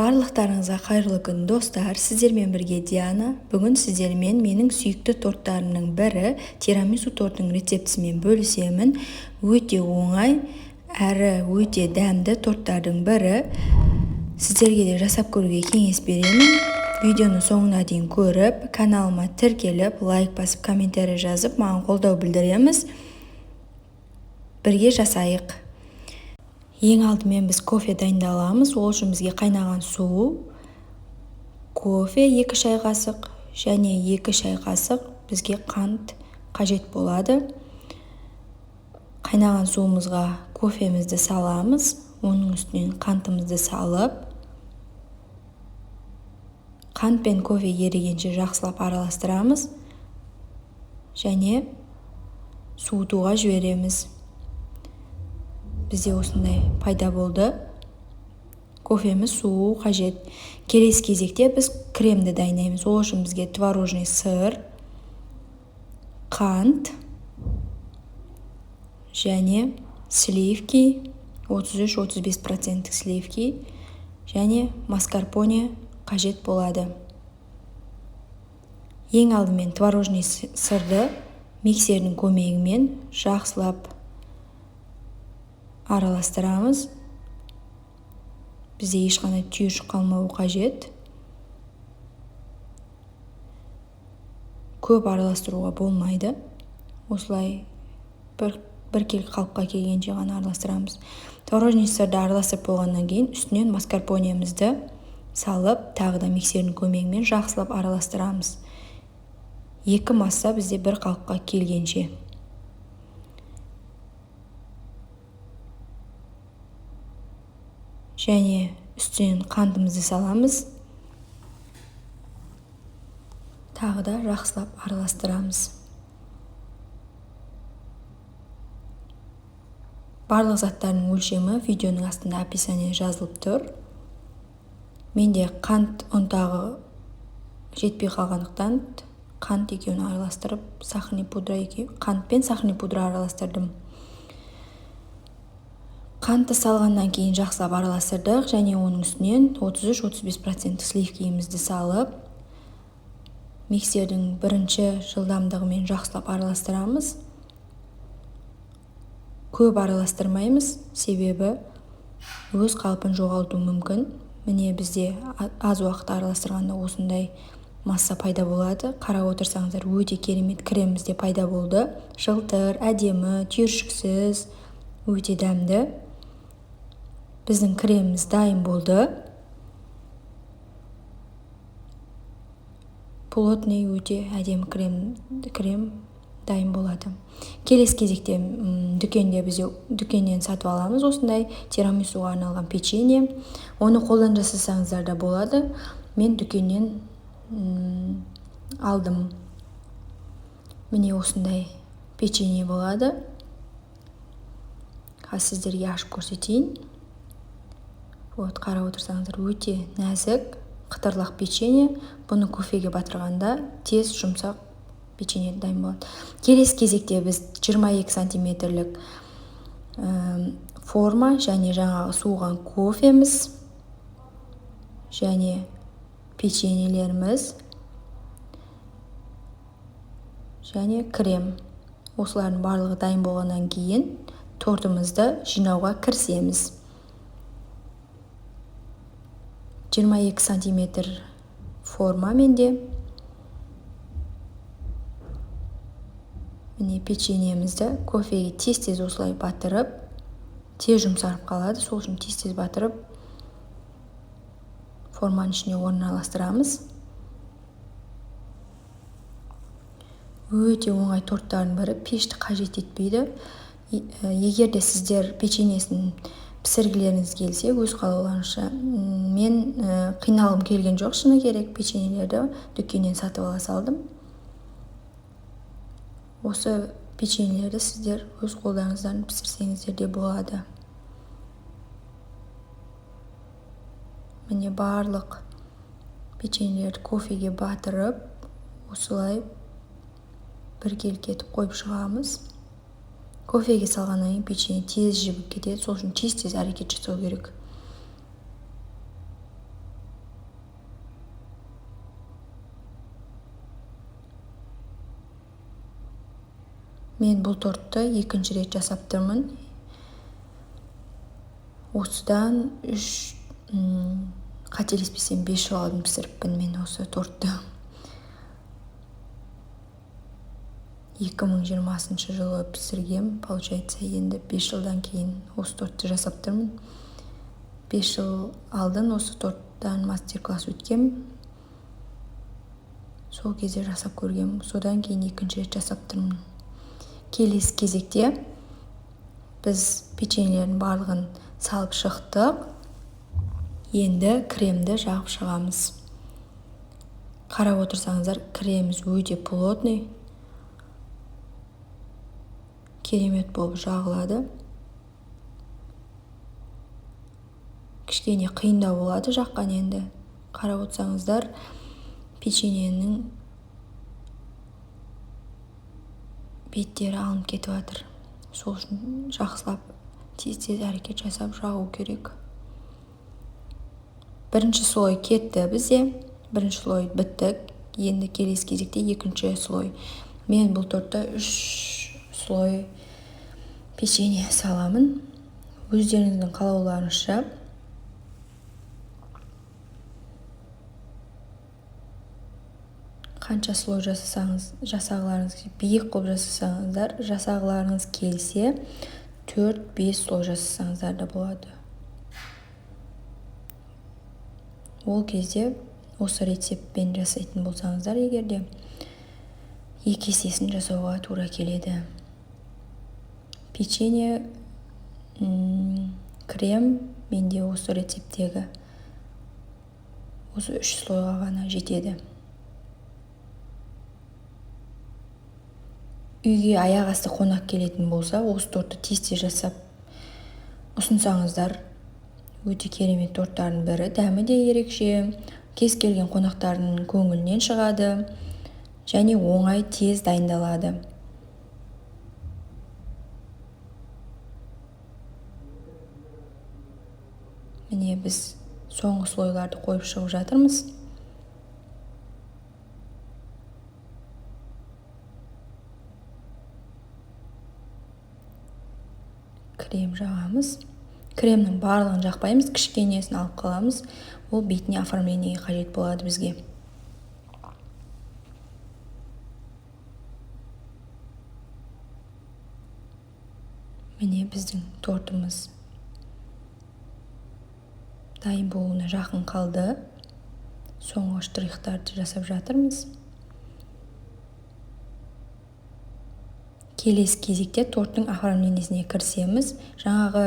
Барлықтарыңызға қайырлы күн, достар! Сіздермен бірге Диана. Бүгін сіздермен менің сүйікті торттарымның бірі тирамису тортының рецептісімен бөлісемін. Өте оңай әрі өте дәмді торттардың бірі. Сіздерге де жасап көруге кеңес беремін. Видеоны соңына дейін көріп, каналыма тіркеліп, лайк басып, комментарий жазып, маған қолдау білдіреміз. Бірге жасайық. Ең алдымен біз кофе дайындаламыз. Ол үшін бізге қайнаған су, кофе 2 шай қасық және 2 шай қасық бізге қант қажет болады. Қайнаған суымызға кофемізді саламыз, оның үстінен қантымызды салып, қант пен кофе ерігенше жақсылап араластырамыз және суытуға жібереміз. Бізде осындай пайда болды. Кофеміз суу қажет. Келесі кезекте біз кремді дайындаймыз. Ол үшін бізге творожный сыр, қант және сливки, 33-35% сливки және маскарпоне қажет болады. Ең алдымен творожный сырды миксердің көмегімен жақсылап араластырамыз. Бізде ешқандай түйіршік қалмауы қажет. Көп араластыруға болмайды. Осылай біркелкі қалыпқа келгенше ғана араластырамыз. Творожный сырды араластырып болғаннан кейін үстінен маскарпонемізді салып, тағы да миксердің көмегімен жақсылап араластырамыз. Екі масса бізде бір қалыпқа келгенше. Және үстінен қантымызды саламыз. Тағы да жақсылап араластырамыз. Барлық заттардың өлшемі видеоның астында описание жазылып тұр. Менде қант ұнтағы жетпей қалғандықтан қант екеуін араластырып, сахарный пудра екеу, қант пен сахарный пудра араластырдым. Қантты салғаннан кейін жақсылап араластырдық және оның үстінен 33-35% сливкиімізді салып, миксердің бірінші жылдамдығымен жақсылап араластырамыз. Көп араластырмаймыз, себебі өз қалпын жоғалтуы мүмкін. Міне бізде аз уақыт араластырғанда осындай масса пайда болады. Қарап отырсаңыздар, өте керемет крем бізде пайда болды. Жылтыр, әдемі, түйіршіксіз, өте дәмді. Біздің креміміз дайын болды. Плотный, өте әдемі крем дайын болады. Келесі кезекте, дүкенде бізде дүкеннен сатып аламыз осындай тирамисуға арналған печенье. Оны қолдан жасасаңыздар да болады. Мен дүкеннен алдым. Міне осындай печенье болады. Қазір сіздерге ашып көрсетейін. Қарап отырсаңыздар, өте нәзік, қытырлақ печенье. Бұны кофеге батырғанда тез жұмсақ печенье дайын болады. Келесі кезекте біз 22 сантиметрлік форма және жаңағы суыған кофеміз және печеньелеріміз және крем. Осылардың барлығы дайын болғаннан кейін тортымызды жинауға кірісеміз. 22 сантиметр форма менде. Міне печеньемізді кофеге тез-тез осылай батырып, тез жұмсарып қалады. Сол үшін тез-тез батырып, форманың ішіне орналастырамыз. Өте оңай торттардың бірі, пешті қажет етпейді. Егер де сіздер печеньесін пісіргілеріңіз келсе, өз қалауларыңызша. Мен қиналғым келген жоқ, шыны керек, печеньелерді дүкеннен сатып ала салдым. Осы печеньелерді сіздер өз қолдарыңыздан пісірсеңіздер де болады. Міне барлық печеньелерді кофеге батырып, осылай біркелкі етіп қойып шығамыз. Кофеге салғаннан кейін печенье тез жібіп кетеді, сол үшін тез-тез әрекет жасау керек. Мен бұл тортты екінші рет жасап тұрмын. Осыдан 3, қателеспесем 5 жыл алдын пісіріппін мен осы тортты. 2020 жылы пісіргем, получается, енді 5 жылдан кейін осы тортты жасап тұрмын. 5 жыл алдын осы торттан мастер-класс өткем. Сол кезде жасап көргем, содан кейін екінші рет жасап тұрмын. Келесі кезекте біз печеньелердің барлығын салып шықтық. Енді кремді жағып шығамыз. Қарап отырсаңыздар, креміміз өте плотный, керемет болып жағылады. Кішкене қиындау болады жаққан енді. Қарап отырсаңыздар, печеньенің беттері алынып кетіп жатыр. Сол үшін жақсылап тез-тез әрекет жасап жағу керек. Бірінші слой кетті бізде. Бірінші слой бітті. Енді келесі кезекте екінші слой. Мен бұл тортта 3 слой печенье саламын. Өздеріңіздің қалауларыңызша. Қанша слой жасасаңыз, жасағыларыңыз, биік қылып жасасаңыздар, жасағыларыңыз келсе, 4-5 слой жасасаңыздар да болады. Ол кезде осы рецептпен жасайтын болсаңыздар, егер де 2 есесін жасауға тура келеді. Печенье, крем менде осы рецепттегі осы 3 слойға ғана жетеді. Үйге аяқ асты қонақ келетін болса, осы тортты тез-тез жасап ұсынсаңыздар, өте керемет торттардың бірі. Дәмі де ерекше, кез келген қонақтардың көңілінен шығады және оңай тез дайындалады. Міне біз соңғы слойларды қойып шығып жатырмыз. Крем жағамыз. Кремнің барлығын жақпаймыз, кішкенесін алып қаламыз. Ол бетіне оформлениеге қажет болады бізге. Міне біздің тортымыз дайын болуына жақын қалды. Соңғы штрихтарды жасап жатырмыз. Келесі кезекте торттың оформлениесіне кірісеміз. Жаңағы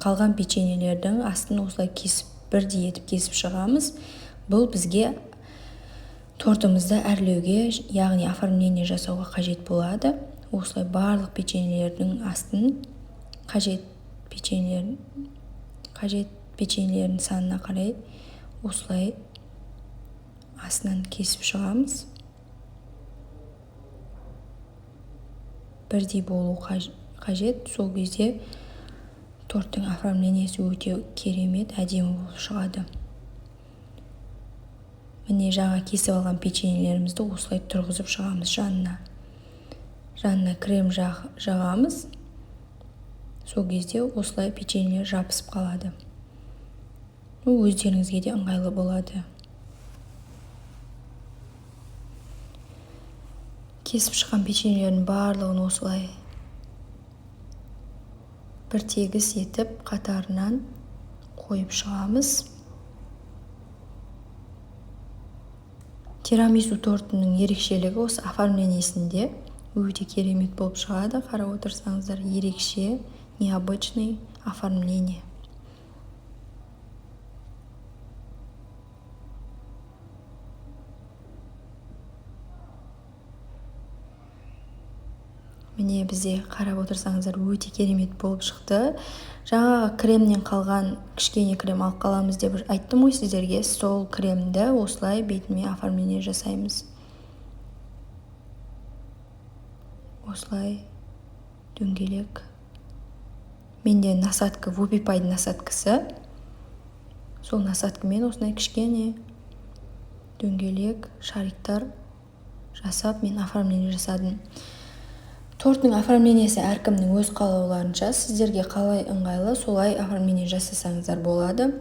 қалған печеньелердің астын осылай кесіп, бірдей етіп кесіп шығамыз. Бұл бізге тортымызды әрлеуге, яғни оформление жасауға қажет болады. Осылай барлық печеньелердің астын қажет печеньелердің санына қарай осылай астынан кесіп шығамыз. Бірдей болу қажет. Сол кезде торттың оформлениесі өте керемет, әдемі болып шығады. Міне жаңа кесіп алған печеньелерімізді осылай тұрғызып шығамыз жанына. Жанына крем жағамыз. Сол кезде осылай печеньелер жабысып қалады. Өздеріңізге де ыңғайлы болады. Кесіп шыққан печеньелердің барлығын осылай бір тегіс етіп қатарынан қойып шығамыз. Тирамису тортының ерекшелігі осы оформлениесінде өте керемет болып шығады. Қарап отырсаңыздар, ерекше, необычный оформление. Міне бізде қарап отырсаңыздар өте керемет болып шықты. Жаңағы кремнен қалған кішкене крем алып қаламыз деп айттым ғой сіздерге. Сол кремді осылай бетіме оформление жасаймыз. Осылай дөңгелек. Менде насадка, Вупипайдың насадкасы. Сол насадкамен осындай кішкене дөңгелек шариктар жасап мен оформление жасадым. Торттың оформлениесі әркімнің өз қалауларынша, сіздерге қалай ыңғайлы, солай оформление жасасаңыздар болады.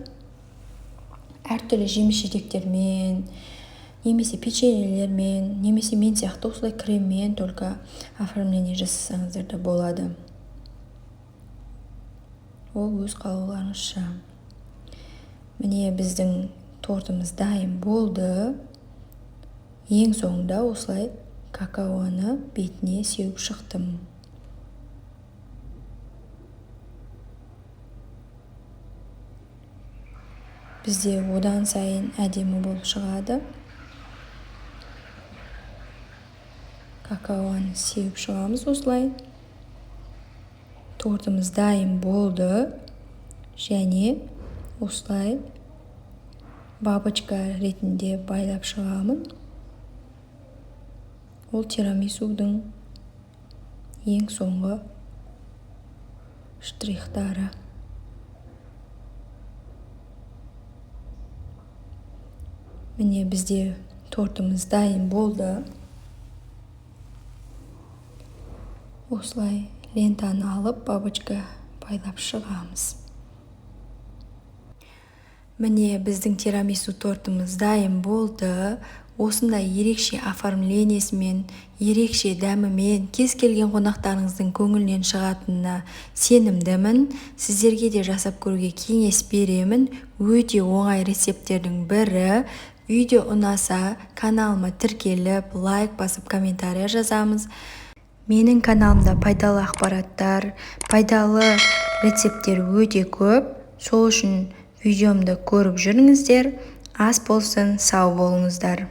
Әртүрлі жеміс-жидектермен, немесе печеньелермен, немесе мен сияқты осылай креммен только оформление жасасаңыздар да болады. Ол өз қалауларыңызша. Міне, біздің тортымыз дайын болды. Ең соңында осылай какаоны бетіне сеуіп шықтым. Бізде одан сайын әдемі болып шығады. Какаоны сеуіп шығамыз осылай. Тортымыз дайын болды. Және осылай бабочка ретінде байлап шығамын. Ол тирамисудың ең соңғы штрихтары. Міне, бізде тортымыз дайын болды. Осылай лентаны алып, бабочка байлап шығамыз. Міне, біздің тирамису тортымыз дайын болды. Осындай ерекше оформлениесімен, ерекше дәмімен кез келген қонақтарыңыздың көңілінен шығатынына сенімдімін. Сіздерге де жасап көруге кеңес беремін. Өте оңай рецепттердің бірі. Видео ұнаса, каналыма тіркеліп, лайк басып, комментария жазамыз. Менің каналымда пайдалы ақпараттар, пайдалы рецепттер өте көп. Сол үшін видеомды көріп жүріңіздер. Ас болсын, сау болыңыздар.